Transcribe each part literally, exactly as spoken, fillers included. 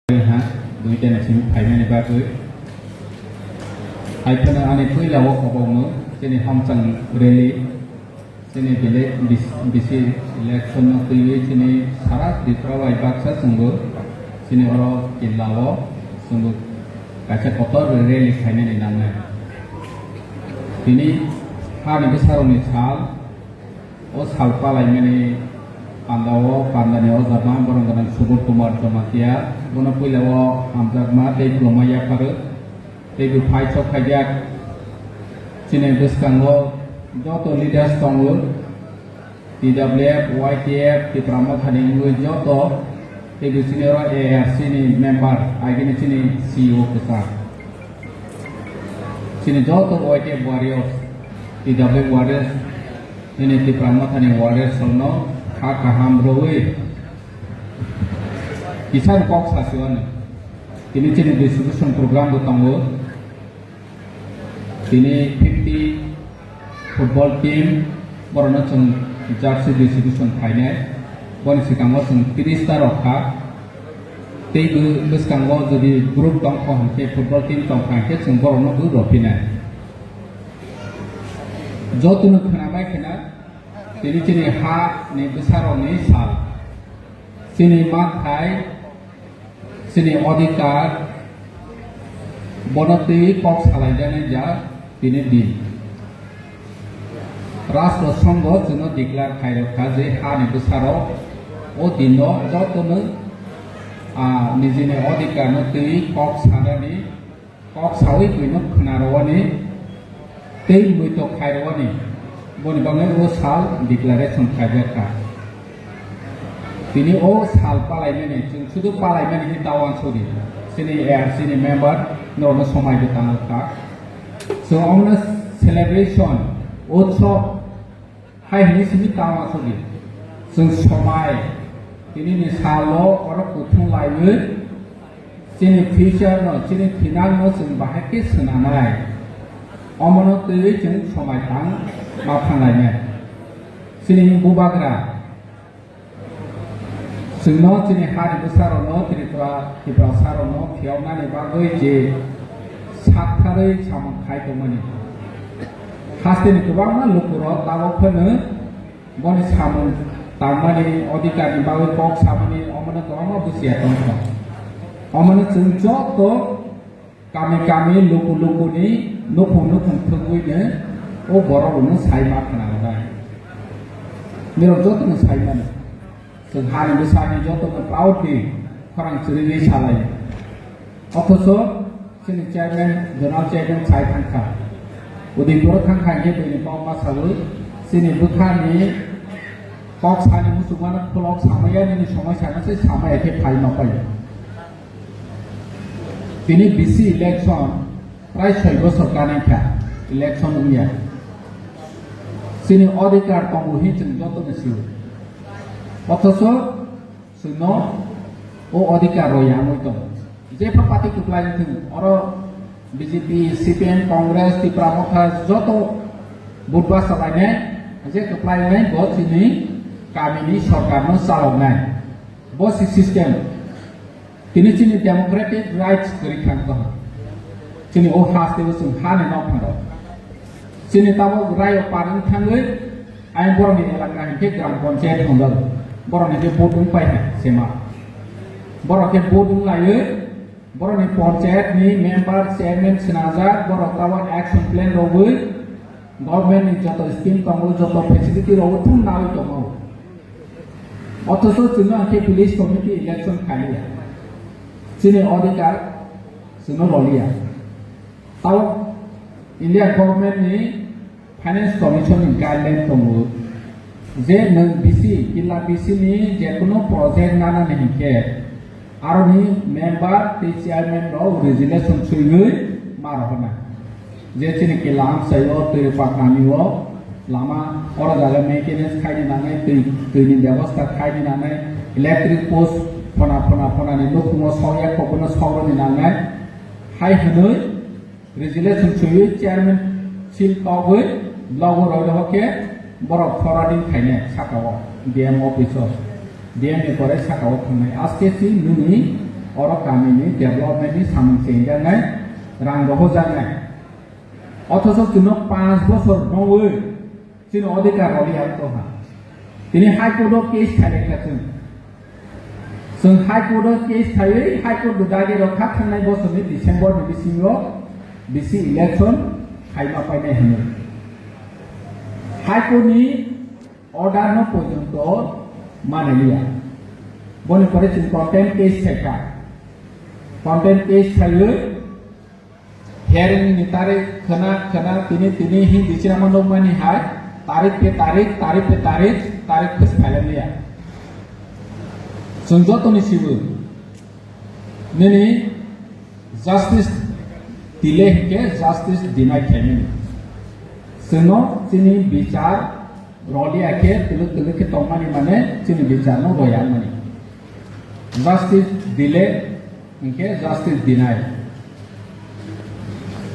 ha, duita ni simi phaimani bagwi. Haiphano ani puila o kobokno chini Hamchang rally, chini village, bisi election no twiwi chini sara Tripura bai baksa chwngbo chini oro killa o chwngbo kaisa kotor rally khainani nangnai. Tini hani bwsarokni sal, o sal palaimani panda o, pandani o jama borok gwnang Subur Kumar Jamatia, bono puila o hamjakma tei kwlwma yapharo, tei bo phai sok khaijak. Chini bwskango joto leaders tongo, T W F, Y T F, Tipra Mothani wngwi joto, tei bo chini oro A R C ni member, agini chini C E O kwchak. Chini joto Y T F warriors, T W F warriors, nini Tipra Mothani warriors rokno kha kaham rwwi kisa kok sasi o ano. Tini chini distribution program bo tongo. Tini fifty football team, borokno chwng jersey distribution khainai. Boni swkango chwng tris ta rok kha. Tei bw-, bwskango jodi group tongkha hwnkhe, football team tongkha hwnkhe, chwng borokno bo rwphinai. Jotono khwnamai khna, tini chini ha ni bwsarokni sal. Chini manthai, chini odhikar, bono twi kok salaijaknai ja tini din. Rashtra Songho chwngno declare khairokha je hani bwsarok o dino jotono, ah, nijini odhikarno twi kok sanani, kok sawi buino khwnarwani tei muitok khairwani, boni bagwi o sal declaration khaijakha. Tini o sal palaimani, chwng sudu palaimani khe ta uansukdi. Chini A R C ni member norokno somai bo tangkha. Chwng omono celebration, utsob, hai hwnwi simi ta uansukdi. Chwng somai, tinini salo oro kuthum laiwi chini future no, chini thinang no chwng bahai khe swnamnai. Omono twiwi chwng somai tang ma thanglainai. Chini bubagra, chwngno chini hani bwsarokno, Tripura, Tiprasarokno phiyoknani bagwi je saktharwi samung khai tongmani. Hasteni kwbangma lukurok tabok phano boni samung tangmani, odhikarni bagwi kok samani, omono kwbangma busia tongkha. Omono chwng joto kami kami, luku lukuni, nukhung nukhung thwgwino o borok rokno sai ma khna rwnai. Nirok jotono sai mano. Chwng hani bwsani jotono proudly khorang chwrwngwi salai. Othocho chini chairman, zonal chairman sai thangkha. Udaipuro thangkha hwnkhe buini kok ma sawi, chini bwkhani kok sani muchungmano khulok samaya nini somoi sana se samaya khe phai ma pai. Tini bisi election prai soi bosor kanai kha, election wngya. Chini odhikar tongo hin chwng jotono sio. Othocho chwngno o odhikar rw yangwi tongo. Jepha party kwplai wngthung, oro B J P, C P M, Congress, Tipra Motha joto budba salainai, je kwplai wngnai bo chini kamini sorkarno chaloknai. Bo si system. Tini chini democratic rights kwrwi kha wngkha. Chini o haste o chwng ha ni nok phano. Chini tabok rayo parwng thangwi ayang borokni elaka hinkhe gram panchayat hwnjago. Borokni khe vote wng pai hai sema. Borok khe vote wng laiwi borokni panchayat ni member, chairman swnajak, borok tabok action plan rogwi government ni joto scheme tongo, joto facility rogwi thum nawi tongo. Othocho chwngno hwnkhe village committee election khaliya. Chini odhikar chwngno roliya. Tao India government ni finance commission ni guideline tongo je nwng bisi, killa bisi ni jekunu project nanani hinkhe aroni member tei chairman rok resolution swiwi ma rohornai. Je chini killa amchaio twi patnani o lama oro jaga maintenance khaini nangnai, twi, twini bebosta khaini nangnai, electric post phona, phona, phonani nukhungo sokya kok bono sokroni nangnai. Hai hwnwi resolution swiwi chairman seal togwi blogo roi rohor khe borok forwarding khainai sakao D M office o, D M ni pore sakao thangnai. Aske si nini Oro kamini development ni samung chengjaknai, rang rohojaknai. Othocho chwngno panch bosor nongwi chini odhikar roli ang tongha. Tini High Court o case khailai kha chwng. Chwng High Court o case khaiwi High Court bo dagi rok kha thangnai bosorni December ni bisingo bisi election khaima painai hwnwi. High Court ni order no porjonto manaliya. Boni pore chwng contempt case khaikha. Contempt case khaiwi hearing ni tarik khwna khwna tini tini Hindi cinema nukmani hai tarik pe tarik, tarik pe tarik, tarik phis khailaliya. Chwng jotoni sibu nini justice delay hinkhe justice deny khaimani. Chwngno chini bichar roliya khe twlwk twlwk khe tongmani mane chini bicharno royangmani. Justice delay hinkhe justice deny.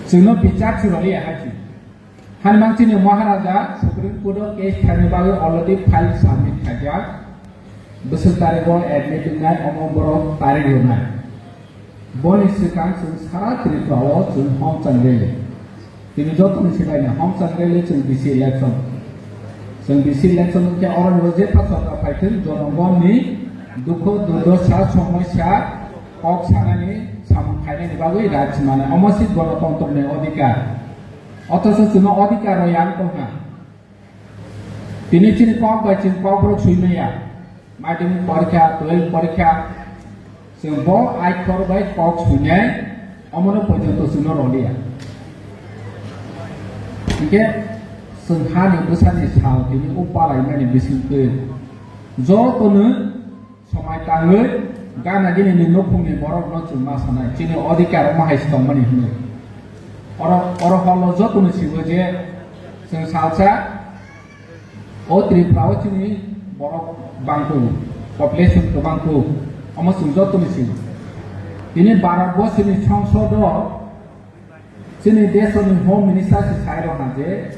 Chwngno bichar si roliya hai si. Hanimang chini Maharaja Supreme Court o case khaini bagwi already file submit khaijak. Bwswk tarigo admit wngnai omo borok tarik rwnai. Boni swkang chwng sara Tripura o chwng homchang rally. Tini jotoni swbaino homchang rally chwng bisi election. Chwng bisi election wngkhe oroni bo jepha sorkar phaithwng jonogonni dukho durdosa somosya kok sanani samung khainani bagwi rajmanai. Omo se gonotontroni odhikar. Othocho chwngno odhikar rw yang tongkha. Tini chini kok bai chini kok borok sui maya. Madhyamik porikha, twelve porikha. Chwng bo aikhor bai kok suinai, omono porjonto chwngno roliya. Hinkhe chwng hani bwsani sal tini o palaimani bisingtwi jotono Somai tangwi gana gini ni nukhungni borokno chwng ma sanai, chini odhikar omo hai se tongmani hwnwi. Oro, oro holo jotoni sigo je chwng salsa o Tripura o chini borok bangkuk, population kwbangkuk, omo chwng jotoni sigo. Tini Bharat borsoni songsod o Chini desoni Home Minister se sai rw ha je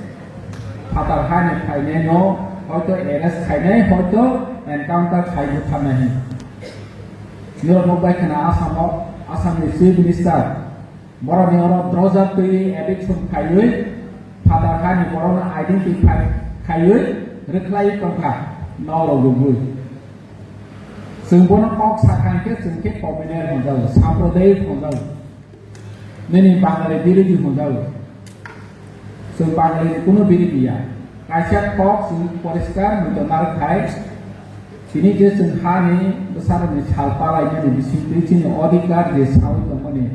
phatar hani phainai no hoito arrest khainai, hoito encounter khai butharnai hin. Nirok nukbai khna Assam o, Assam ni Chief Minister borok ni oro droja twi eviction khaiwi phatar hani borok no identify khaiwi rwkhlai tongkha nok rok rwgwi. Chwng bono kok sakha hinkhe chwng khe communal hwnjago, sampradayik hwnjago. Nini Bangali birodhi hwnjago. Chwng Bangali ni kunu birodhi ya. Kaisa kok chwng poriskar muitu narwk khai. Tini je chwng hani bwsarokni sal palaimani bisingtwi chini odhikar je sawi tongmani,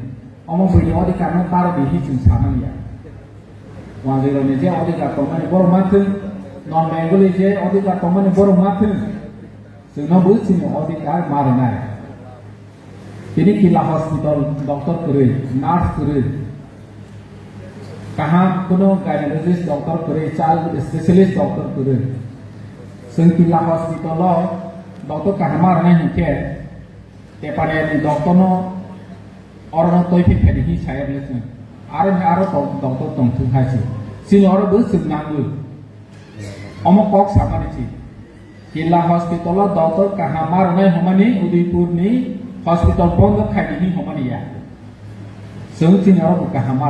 omo buini odhikar no bardi hi chwng samani ya. Wanjwirokni je odhikar tongmani borok manthwng, non Bengali je odhikar tongmani borok manthwng, chwngno bo chini odhikar ma rwnai. Tini Killa Hospital doctor kwrwi, nurse kwrwi, kaham kuno gynecologist doctor kwrwi, child specialist doctor kwrwi. Chwng Killa Hospital o doctor kaham ma rwnai hinkhe, Tepani ni doctor no oro no toi phi phedi hi saya bole chwng. Aro ni aro to-, doctor tong thung hai se. Chini oro bo chwng nangwi. Omo kok samani si. Killa hospital o doctor kaham ma rwnai homani Udaipur ni hospital bondo khaidi hi homani ya. Chwng chini oro bo kaham ma